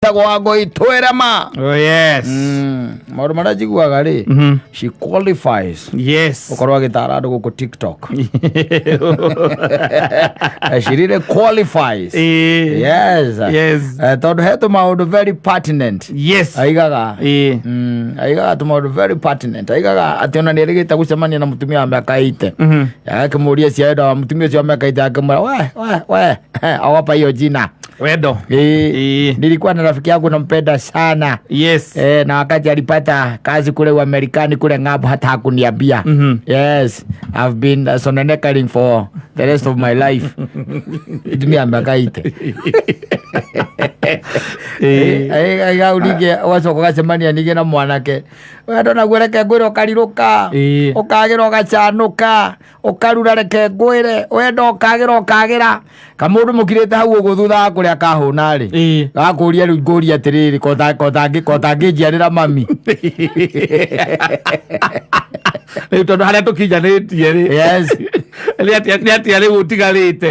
Tagwo Wangũi twĩre ma. Oh, yes. Maũndũ marĩa njiguaga rĩ, she qualifies gũkorwo agĩtara andũ gũkũ TikTok. She really qualifies. Yes. Tondũ he tũmaũndũ very pertinent aigaga. Aigaga tũmaũndũ very pertinent, aigaga atĩ ona nĩ erĩgĩte gũcemania na mũtumia wa mĩaka 80, akĩmũria ciaenda wa mũtumia ũcio wa mĩaka 80, akĩmwĩra, "We, we, we, awapa hiyo jina." Wendo. Nilikuwa na rafiki yangu nampenda sana. Na wakati alipata kazi kule Uamerikani kule ng'ambo, hata hakuniambia. Yes, I've been sononekaring for the rest of my life. Itumia mĩaka 80. Hau ningĩ ũgacoka ũgacemania ningĩ na mwanake wendo naguo, reke ngwĩre, ũkarirũka, ũkagĩra, ũgacanũka, ũkarura, reke ngwĩre, wendo ũkagĩra, ũkagĩra kamũndũ mũkirĩte hau ũguo thutha wa kũrĩa kahũna rĩ, gakũria, rĩu ngũria atĩrĩrĩ, kotangĩnjiarĩra mami? Rĩu tondũ harĩa tũkinyanĩtie rĩ, nĩ atĩa rĩu ũtigarĩte?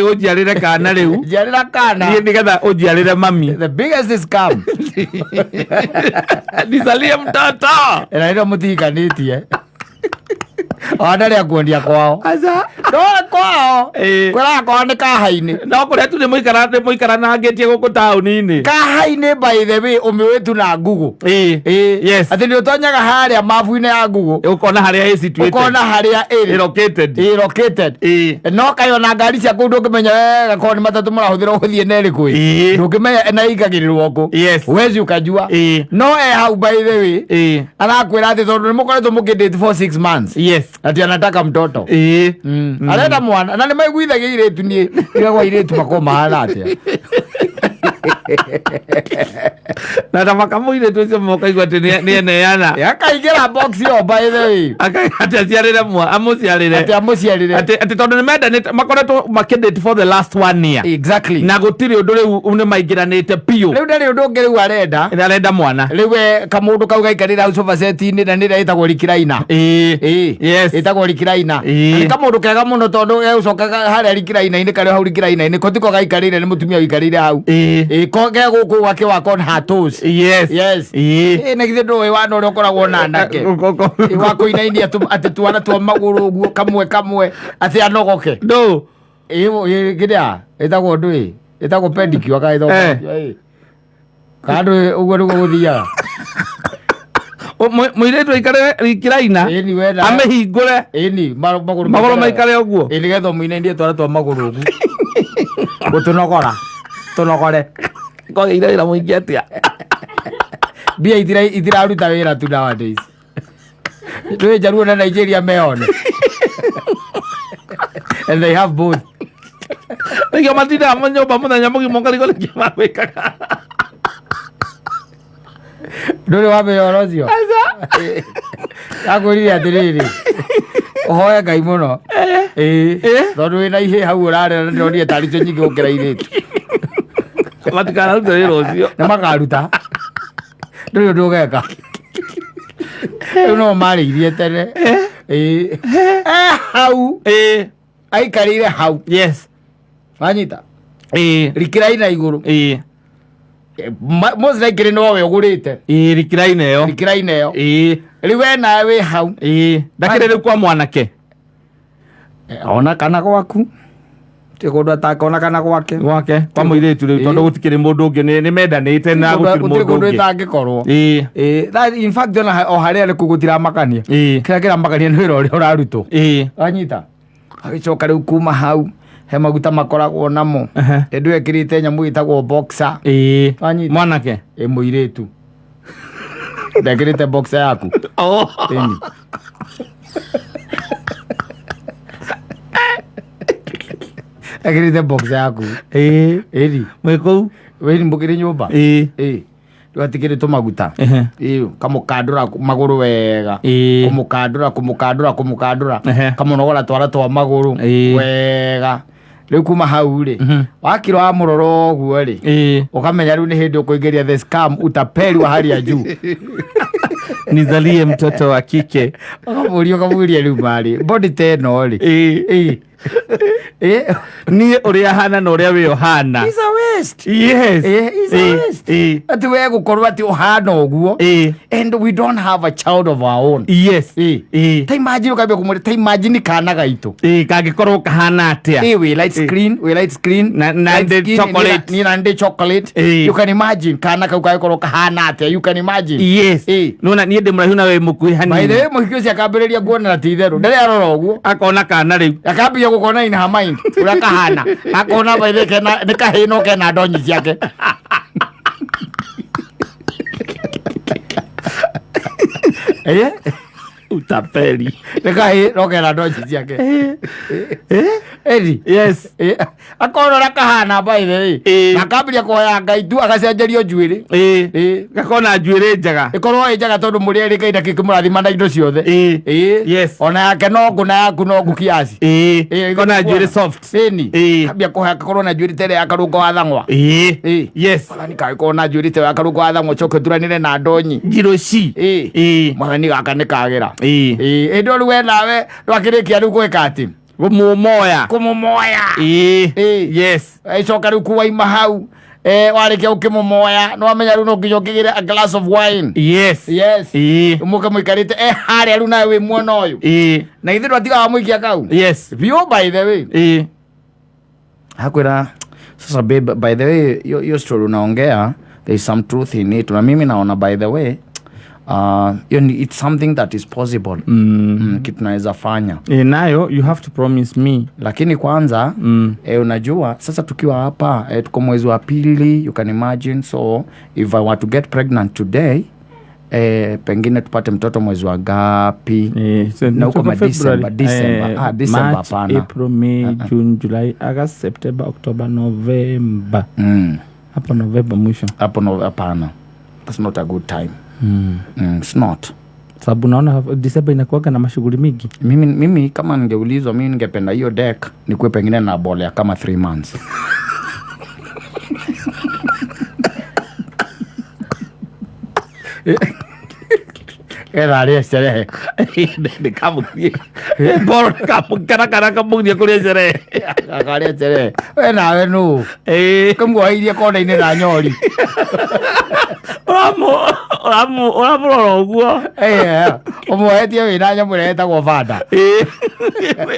Ũnjiarĩre kana rĩu. Njiarĩra kana. Niĩ nĩgetha ũnjiarĩre mami. The biggest scam. Nizalie mtoto. Na rĩrĩa mũtihikanĩtie, ona ndarĩ akuondia kwao. Aca. No kwao kwĩraga kwao nĩ kahainĩ. No kũrĩa tu nĩ mũikaranangĩtie gũkũ taũni-inĩ. Kahainĩ, by the way, ũmĩũĩ tu na Google. Atĩ nĩ ũtonyaga harĩa mabu-inĩ ya Google, ũkona harĩa ĩ situated. Ũkona harĩa ĩrĩ. Located. Ĩ located. No kaĩ ona ngari cia kũu ndũngĩmenya wega korwo nĩ matatũ mũrahũthĩra gũthiĩ na ĩrĩkũ ĩ. Ndũngĩmenya na ĩingagĩrĩrwo kũ. Wezi ukajua. No e hau, by the way, arakwĩra atĩ tondũ nĩ mũkoretwo mũkĩdate for 6 months, ati anataka mtoto. Arenda mwana na nĩ maiguithagia irĩtu, niĩ ndigagwo airĩtu makorwo mahana atĩa. Na ta makamũirĩtu ũcio mokaigua atĩ nĩ eneana. Akaingĩra box ĩyo, by the way. Atĩ aciarĩre mwa amũciarĩre. Atĩ amũciarĩre. Atĩ tondũ nĩ mendanĩte, makoretwo makĩdate for the last one year. Na gũtirĩ ũndũ, rĩu nĩ maingĩranĩte biũ. Rĩu ndarĩ ũndũ ũngĩ rĩu arenda. Arenda mwana. Rĩu we kamũndũ kau gaikarĩra hau sofa set-inĩ na nĩrĩa ĩtagwo recliner. Ĩtagwo recliner. Na nĩ kamũndũ kega mũno tondũ gegũcoka harĩa recliner-inĩ, karĩa hau recliner-inĩ ko tiko gaikarĩire, nĩ mũtumia ũikarĩire hau. Ko ge gũkũ gwake wako on her toes. Na githĩ ndũĩ wana ũrĩa ũkoragwo na anake wa kũinainia atĩ twana twa magũrũ ũguo kamwe kamwe atĩ anogoke. Ndũ. Kĩrĩa ĩtagwo ndũĩ ĩtagwo pedicure kana ĩtagwo pedicure, ĩ. Kana ndũĩ ũguo nĩguo gũthiaga. Mũirĩtu aikare rikiraina. Ĩni wenda. Amĩhingũre. Ĩni magũrũ. Magũrũ maikare ũguo. Ĩ, nĩgetha ũmũinainie twana twa magũrũ ũguo gũtũnogora tũnogore. Kwagĩire wĩra mũingĩ atĩa? Mbia itiraruta wĩra tu nowadays. Twĩ Jaluo na Nigeria meone and they have both. Nĩkĩo matindaga nyũmba mũthenya mũgima, ũkarigwo nĩkĩ magwĩkaga. Ndũrĩ wamenya ũhoro ũcio? Akwĩrire atĩrĩrĩ, ũhoe Ngai mũno. Ĩĩ, tondũ wĩna ihĩ hau ũrarera na ndĩronire tarĩ cio nyingĩ gũkĩra irĩtu. Matikarute wĩra ũcio. Nĩ makaruta, ndũrĩ ũndũ ũgeka rĩu, no marĩirie tene. Ĩĩ. Hau aikarĩire hau. Wanyita rikiraina igũrũ. Most likely nowe ũgũrĩte. Rikiraina ĩyo. Rikiraina ĩyo. Rĩu we nawe wĩ hau. Ndakĩrĩ rĩu kwa mwanake. Ona kana gwaku, ti kũndũ atakona kana gwake. Gwake kwa mũirĩtu rĩu, tondũ gũtikĩrĩ mũndũ ũngĩ, nĩ mendanĩte na gũtirĩ gũtirĩ mũndũ kũndũ ũngĩ. ĩtangĩkorwo. In fact, ona o harĩa arĩ kũu gũtiramakania. Kĩrĩa kĩramakania nĩ wĩra ũrĩa ũrarutwo. Wanyita agĩcoka rĩu kuma hau he maguta makoragwo namo. Ĩndũ ekĩrĩte nyamũ ĩtagwo boxer. Wanyita? Mwanake. Ĩ, mũirĩtu ndekĩrĩte boxer yaku. Oh. Ĩni. Ekĩrĩte boxer yaku. Ĩni. Mwĩ kũu. Wĩni mũkĩrĩ nyũmba. Ĩ, rĩu atikĩrĩ tũmaguta. Ĩ, kamũkandũra magũrũ wega. Kũmũkandũra, kũmũkandũra, kũmũkandũra. Kamũnogora twara twa magũrũ wega. Rĩu kuma hau rĩ, wakira wamũrora ũguo rĩ, ũkamenya rĩu nĩ hĩndĩ ũkũingĩria the scam, utapeli wa hali ya juu. Nizalie mtoto wa kike. Ũkamũria, ũkamũria, rĩu marĩ body ta ĩno rĩ. Ĩ. Niĩ ũrĩa hana na ũrĩa wĩ ũhana. Is a waste. Yes. Is a waste. Atĩ we gũkorwo atĩ ũhana ũguo and we don't have a child of our own. Yes. Ta imagine ũkambia kũmwĩra, ta imagine kana gaitũ. Kangĩkorwo kahana atĩa? Wĩ light skin, wĩ light skin. Na Light ndĩ skin, chocolate. Niĩ na ndĩ chocolate. You can imagine kana kau kangĩkorwo kahana atĩa, you can imagine. Yes. Nona niĩ ndĩ mũraihu na wĩ mũkuhĩ By hanini. the way, mũhiki ũcio akambĩrĩria kuona ti itherũ ndarĩ arora ũguo. Akona kana rĩu. Akambia gũkona in her mind ũrĩa kahana, akona by the way kena nĩ kahĩ no kena ndonyi ciake. Utapeli. Nĩ kahĩ no kena ndonyi ciake. Eri. Yes. Akona ũrĩa kahana by the way. Na akambĩrĩria kũhoya Ngai tu agacenjerio njuĩrĩ. Gakona njuĩrĩ njega. Ĩkorwo ĩ njega tondũ mũrĩ erĩ Ngai ndakĩmũrathima na indo ciothe. Yes. Ona yake no ngũ na yaku no ngũ kiasi. Kona njuĩrĩ soft. Ĩni. Ambia kũhoya gakorwo na njuĩrĩ ta ĩrĩa ya karũngo wa thang'wa. Yes. Mwathani kagĩkorwo na njuĩrĩ ta ĩyo ya karũngo wa thang'wa ũcoke ũturanĩre na ndonyi. Njiroci. Mwathani gaka nĩ kagĩra. Ĩndĩ rĩu we nawe ndwakĩrĩkia rĩu gwĩka atĩ? Kũmũmoya. Kũmũmoya. Yes. Ĩcoka rĩu kuwaima hau. Warĩkia gũkĩmũmoya, nĩwamenya rĩu no nginya ũkĩgĩre a glass of wine. Yes. Yes. Mũke mũikarĩte, harĩa rĩu nawe wĩ mwena ũyũ. Na ithuĩ twatigaga mũikia kau. Yes. Biũ by the way. Hakwĩra, sasa babe, by the way, hiyo story unaongea, there is some truth in it. Na mimi naona by the way, hiyo ni, it's something that is possible. Kitu naweza fanya. Nayo, you have to promise me. Lakini kwanza, unajua, sasa tukiwa hapa, tuko mwezi wa pili, you can imagine. So, if I were to get pregnant today, pengine tupate mtoto mwezi wa gapi? So Na huko tuko ma December, February. December. December March, hapana. April, May, June, July, August, September, October, November. Hapo November mwisho. Hapo no, hapana. That's not a good time. It's not. Sababu naona December inakuwaga na mashughuli mingi. Mimi kama ningeulizwa, mimi ningependa hiyo deck nikuwe pengine na bolea kama 3 months. Ĩra rĩa sherehe. Nĩ kamũthiĩ. Boro kamũkara kana kamũthiĩ kũrĩa sherehe. Akarĩa sherehe. We nawe nũ? Kĩmuoheirie kona-inĩ na nyori. Ũramũrora ũguo. Ũmuohetie wĩna nyamũ ĩrĩa ĩtagwo banda.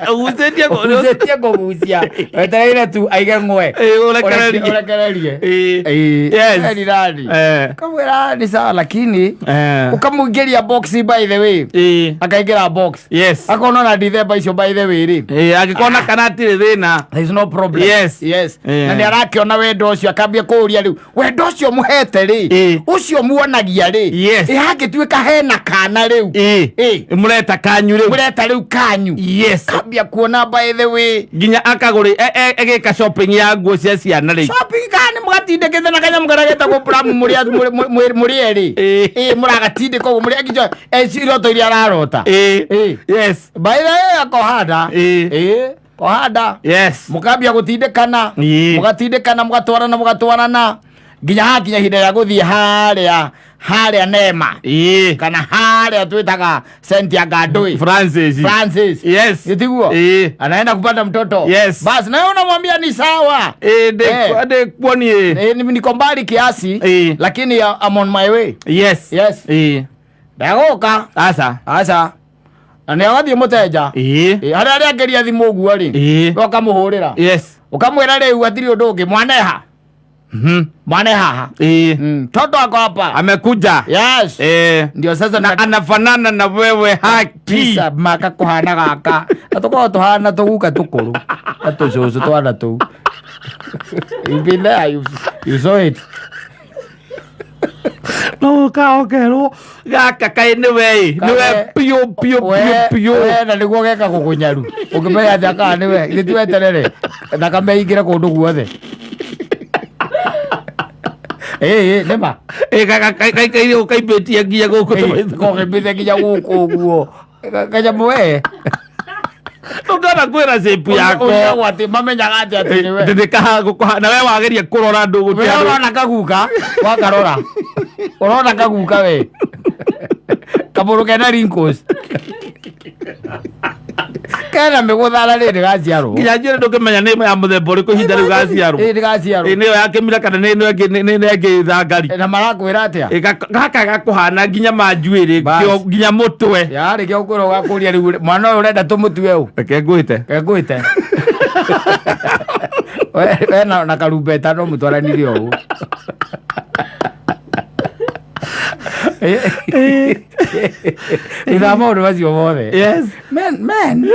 Ũgucĩtie Ũgucĩtie kũgucia. Wetereire tu aige ng'we. Ũrekererie. Ũrekererie. Yes. Eni nani? Kamwĩra ni sawa lakini ũkamũingĩria box by the way. Akaingĩra box. Yes. Akona na December icio by the way rĩ. Angĩkona kana hatirĩ thĩna. There is no problem. Yes. Yes. Na nĩ arakĩona wendo ũcio akambia kũũria rĩu. Wendo ũcio mũhete rĩ. Ũcio muonagia rĩ. Yes. Hangĩtuĩka hena kana rĩu. Mũreta kanyu rĩu. Mũreta rĩu kanyu. Yes. Kambia kuona by the way. Nginya akagũrĩ, egĩka shopping ya nguo cia ciana rĩ. Shopping kana mũgatindĩkĩte na kanyamũ karĩa getagwo pram mũrĩ erĩ. Mũragatindĩka ũguo, mũrĩ akinywa, iroto iria ararota. Yes. By the way, akohanda. Kohanda. Yes. Mũkambia gũtindĩkana. Mũgatindĩkana, mũgatwarana, mũgatwarana. Nginya hakinya ihinda rĩa gũthiĩ harĩa Nema. Kana harĩa twĩtaga Cynthia Ngandui. Francis. Francis. Yes. Nĩtiguo? Anaenda kupata mtoto. Yes. Bas, na wewe unamwambia ni sawa. Ndikuonie. Niko mbali kiasi, lakini I'm on my way. Yes. Yes. Ndagoka. Asa. Asa. Na nĩ agathiĩ mũteja. Harĩa arĩangĩria thimũ ũguo rĩ. Ũkamũhũrĩra. Yes. Ũkamwĩra rĩu hatirĩ ũndũ ũngĩ, mwaneha. Mwane haha. Mtoto ako hapa. Amekuja. Yes. Ndio sasa Na anafanana na wewe haki. Kisa maka kuhana gaka. Na tukorwo tuhana tuguka tukuru. Na tucucu twana tuu. You've been there, you saw it. No kaokerwo gaka kaĩ nĩ we, nĩ we piũ, piũ, piũ, piũ. We na nĩguo geka gũkũnyaru. Ũngĩmenya atĩa kana nĩ we, githĩ ti weterere. Thakame ĩingĩre kũndũ guothe. Nĩ ma. Kaikaire ũkaimbĩtie nginya gũkũ tũmaitho. Kokimbĩtie nginya gũkũ ũguo. Kanyamũ we. Ũngĩona kwĩra shape yako. Ũrĩa atĩ mamenyaga atĩ atĩ nĩ we. Ndĩ kaha gũkũha, na we wageria kũrora andũ We gũtirĩ andũ. ũrona kaguka, wakarora. Ũrona kaguka we. Kamũrũ kena wrinkles. Kena mĩgũthara rĩ nĩgaciarwo. Nginya njuĩrĩ ndũngĩmenya nĩ ya mũthemba ũrĩkũ ihinda rĩu gaciarwo. Ĩ nĩgaciarwo. Ĩ nĩyo ya kĩmira kana nĩ ĩno ĩngĩ nĩ ĩno ĩngĩ thangari. Na marakwĩra atĩa? Ĩ gaka gakũhana nginya ma njuĩrĩ Bas. kĩo nginya mũtwe. Yarĩ kĩo ũkwĩra ũgakũria rĩu mwana ũyũ ũrenda tũmũtue ũ? Reke ngwĩte. Ke ngwĩte. We na karumbeta no mũtwaranire ũũ. Thutha wa maũndũ macio mothe. Yes. Men, men.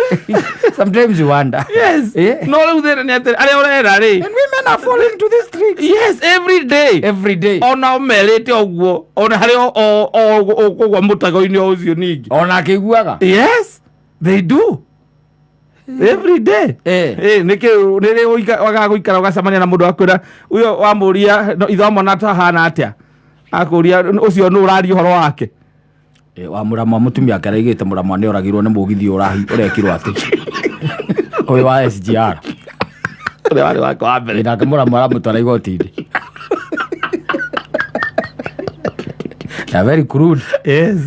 Sometimes you wonder. Yes. Eh? No rĩu thĩna nĩ atĩ arĩa ũrera rĩ. And women are falling to this trick. Yes, every day. Every day. Ona ũmerĩte ũguo ona harĩ o ũkũgwa mũtego-inĩ o ũcio ningĩ. Ona akĩiguaga. Yes, they do. Every day. Eh. Eh, nĩkĩ nĩrĩ wagaga gũikara ũgacemania na mũndũ akwĩra ũyũ wamũria no, ithe wa mwana tahana atĩa akũria ũcio nũ ũraria ũhoro wake. Eh, wa mũramwa mũtumia ake araigĩte mũramwa nĩ oragirwo nĩ mũgithi ũrahi ũrekirwo atĩ ũyũ wa SGR. Ũrĩa warĩ wake wa mbere. Nake mũramwa aramũtwara igoti-inĩ. They are very crude. Yes.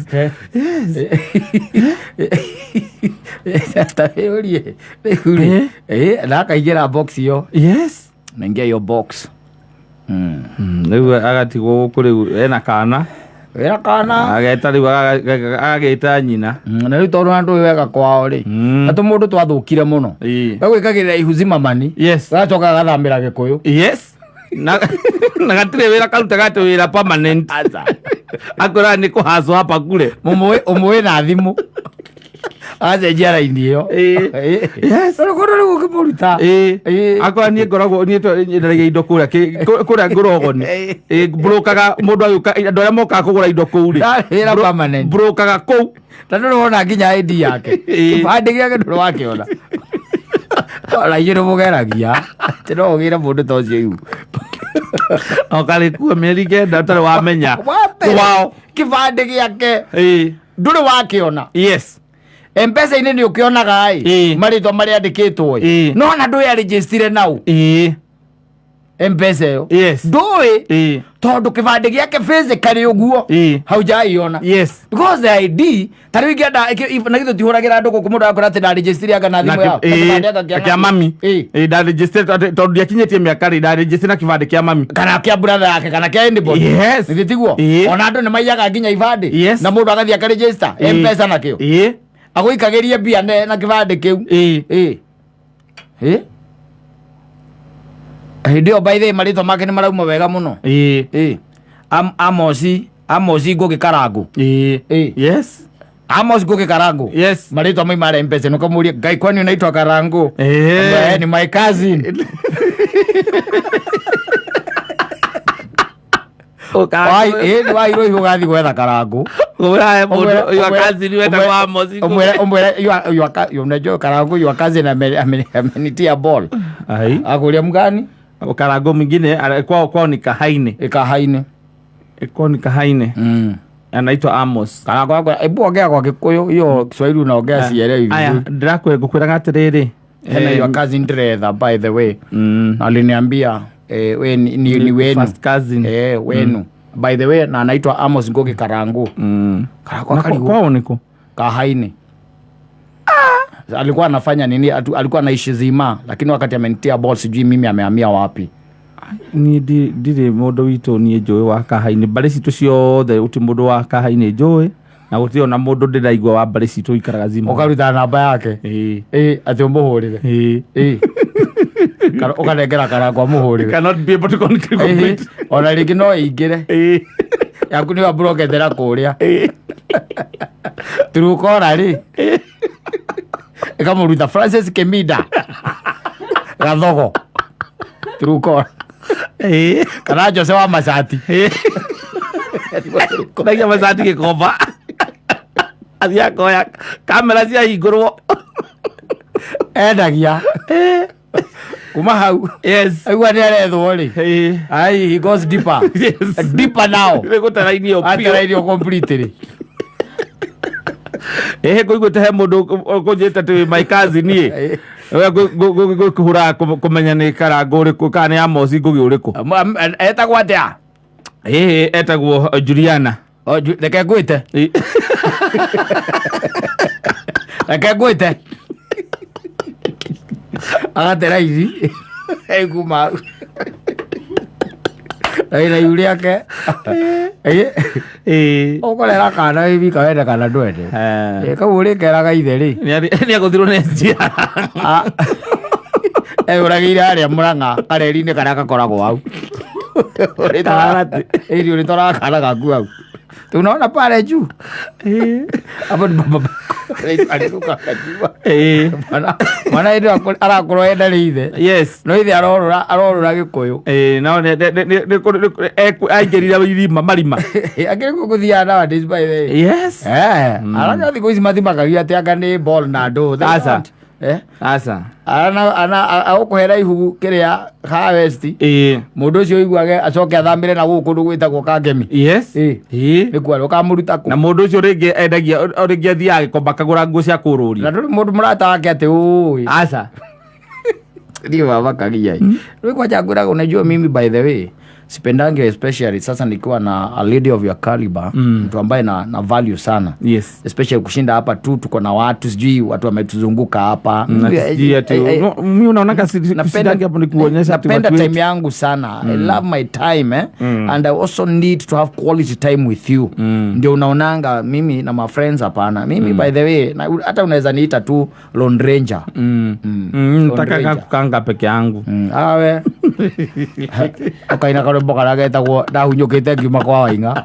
Ta wĩyũrie, rĩu rĩ, na akaingĩra box ĩyo. Yes. Naingia hiyo box. Rĩu agatigwo gũkũ rĩu ena kana. Wĩra kana. Ageta rĩu agagĩta nyina. Na rĩu tondũ andũ wega kwao rĩ, na tũmũndũ twathũkire mũno. Gagwĩkagĩrĩra ihu zimamani. Yes. Gagacoka gagathamĩra Gĩkũyũ. Yes. Na na gatirĩ wĩra karutaga atĩ wĩra permanent. Akwĩraga nĩ kũhacwo hapa kule. Mũmũĩ ũmũĩ na thimũ. Agacenjia raini ĩyo. Yes. Rĩu kũndũ rĩu ũkĩmũruta. Akorwo niĩ ngoragwo niĩ nyendagia indo kũrĩa kũrĩa ngũrogoni. Mburũkaga mũndũ agĩũka andũ arĩa mokaga kũgũra indo kũu rĩ. Ndarĩ wĩra permanent. Mburũkaga kũu. Na ndũrĩ wona nginya ID yake. Kĩbandĩ gĩake ndũrĩ wakĩona. Ona inyuĩ nĩmũgeragia. Atĩ no ũgĩre mũndũ ta ũcio ihu. Okarĩkua mĩeri 9 ũtarĩ wamenya. Wa mbere, Kwao. kĩbandĩ gĩake ndũrĩ wakĩona. Yes. M-Pesa-inĩ nĩ ũkĩonaga ĩ marĩtwa marĩa andĩkĩtwo ĩ no ona ndũĩ arĩnjĩstire nau M-Pesa ĩyo. Yes. Ndũĩ tondũ kĩbandĩ gĩake physically ũguo haujaiona. Yes. Because the ID ta rĩu ingĩenda na githĩ tũtihũragĩra andũ gũkũ mũndũ akora atĩ ndarĩnjĩstire anga na thimũ yao, na kĩbandĩ anga kĩa kĩa mami. Ĩ. Ndarĩnjĩstire tondũ ndiakinyĩtie mĩaka rĩ ndarĩnjĩstire na kĩbandĩ kĩa mami. Kana kĩa brother yake kana kĩa anybody. Yes. Githĩ tiguo? Ona andũ nĩ maiyaga nginya ibandĩ. Yes. Na mũndũ agathiĩ akarĩnjĩsta M-Pesa nakĩo. Agũikagĩrie mbia na kĩbandĩ kĩu. Ĩ. Ĩ. Hĩndĩ ĩyo by the way marĩtwa make nĩ marauma wega mũno. Ĩ. Amosi Amosi Ngũgĩ Karangũ. Ĩ. Yes. Amos Ngũgĩ Karangũ. Yes. Marĩtwa maima marĩa M-Pesa nĩ ũkamũria Ngai kwani unaitwa Karangũ? Ni my cousin. Wairwo ihu ũgathiĩ gwetha Karangũ. Ũrahe mũndũ your cousin wetagwo Amos Ngũgĩ. Ũmwĩre unajua Karangũ your cousin amenitia ball. Ai. Akũria mgani? Karangũ mwingine kwao ni Kahaine. Ĩkahaine. Kwao ni Kahaine. Anaitwa Amos. Karangũ akwa hebu ongea kwa Gĩkũyũ hiyo Kiswahili unaongea sielewi Aya, vizuri. ndĩrakwĩra ngũkwĩraga atĩrĩrĩ. Tena your cousin ndĩretha by the way. Aliniambia we ni wenu. First cousin. Wenu. By the way na anaitwa Amos Ngũgĩ Karangũ. Karangũ Na akarigwo. kwao nĩkũ? Kahaine. Alikuwa anafanya nini? Alikuwa anaishi Zima, lakini wakati amenitia ball sijui mimi amehamia wapi. Niĩ ndirĩ mũndũ witũ niĩ njũĩ wa Kahaine mbarĩ citũ ciothe gũtirĩ mũndũ wa Kahaine njũĩ na gũtirĩ ona mũndũ ndĩraigua wa mbarĩ citũ ũikaraga Zima. Ũkaruta namba yake. Ĩ. Atĩ ũmũhũrĩre. Ĩ. Ũkanengera Karangũ amũhũrĩre. Cannot be able to complete. Ona rĩngĩ no ĩingĩre. Yaku nĩyo amburoketera kũrĩa. Turukora rĩ. Ĩkamũruta Francis Kimida. Gathogo. Turukora. Kana Jose wa Macati. Ndagia macati gĩkomba athiĩ akoya kamera ciahingũrwo. Endagia. Kuma hau. Yes. Aigua nĩ arethwo rĩ. Ai, he goes deeper. Yes. Deeper now. Nĩ gũtarainio biũ. Atarairio completely. Ĩhĩ ngũiguĩte he mũndũ ũkũnjĩte atĩ my cousin niĩ we ngũkĩhũraga kũmenya nĩ Karangũ ũrĩkũ kana nĩ Amos Ngũgĩ ũrĩkũ. Etagwo atĩa? Ĩhĩ etagwo Juliana. O, reke ngwĩte. Reke ngwĩte. Agate raithi kuma na ihu rĩake. Ĩĩ. Ũkũrera kana wĩ wika wende kana ndwende. Eh. Kau ũrĩkeraga ithe rĩ. Nĩ agũthirwo nĩ SGR. Eyũragĩire harĩa Mũrang'a kareri-inĩ karĩa gakoragwo hau. Kaharatĩ. Ĩri ũrĩtwaraga kana gaku hau. Tunaona pale juu hapo ni baba arĩrũka akajua. Mwana hĩndĩ ĩyo arakorwo enda nĩ ithe. No ithe arorũra Gĩkũyũ. Ĩĩ, no aingĩrire irima marima. Akĩrĩ kuo gũthiaga nowadays, by the way. Aranya thikũ ici mathimakagia atĩ anga nĩ ball na ndũ. They Aca. don't. Aca. Ana agũkũhera ihu kĩrĩa ha West. Mũndũ ũcio ũiguage acoke athamĩre na gũkũ kũndũ gwĩtagwo Kangemi. Nĩkuo ũkamũruta kũ? Na mũndũ ũcio rĩngĩ endagia o rĩngĩ athiaga gĩkomba akagũra nguo cia Na kũrũria. ndũrĩ mũndũ mũrata wake atĩ ũĩ. Aca. Ndio mabakagia. Rĩu kwanja ngwĩraga, unajua mimi, by the way, sipendangi, especially sasa nikiwa na a lady of your caliber, mtu ambaye na value sana, especially kushinda hapa tu tuko na watu, sijui watu wametuzunguka hapa. Na sijui ati Eh, mi unaonanga sidangi hapo ni kuonyesha ati napenda watu time wetu. yangu sana. I love my time, eh? And I also need to have quality time with you. Ndio unaonanga mimi na my friends, hapana. Mimi, by the way, hata unaweza niita tu Lone Ranger. Lone Nataka Ranger. kukanga peke yangu. Awe ukaina karwimbo karĩa getagwo ndahunyũkĩte ngiuma kwa Waing'a.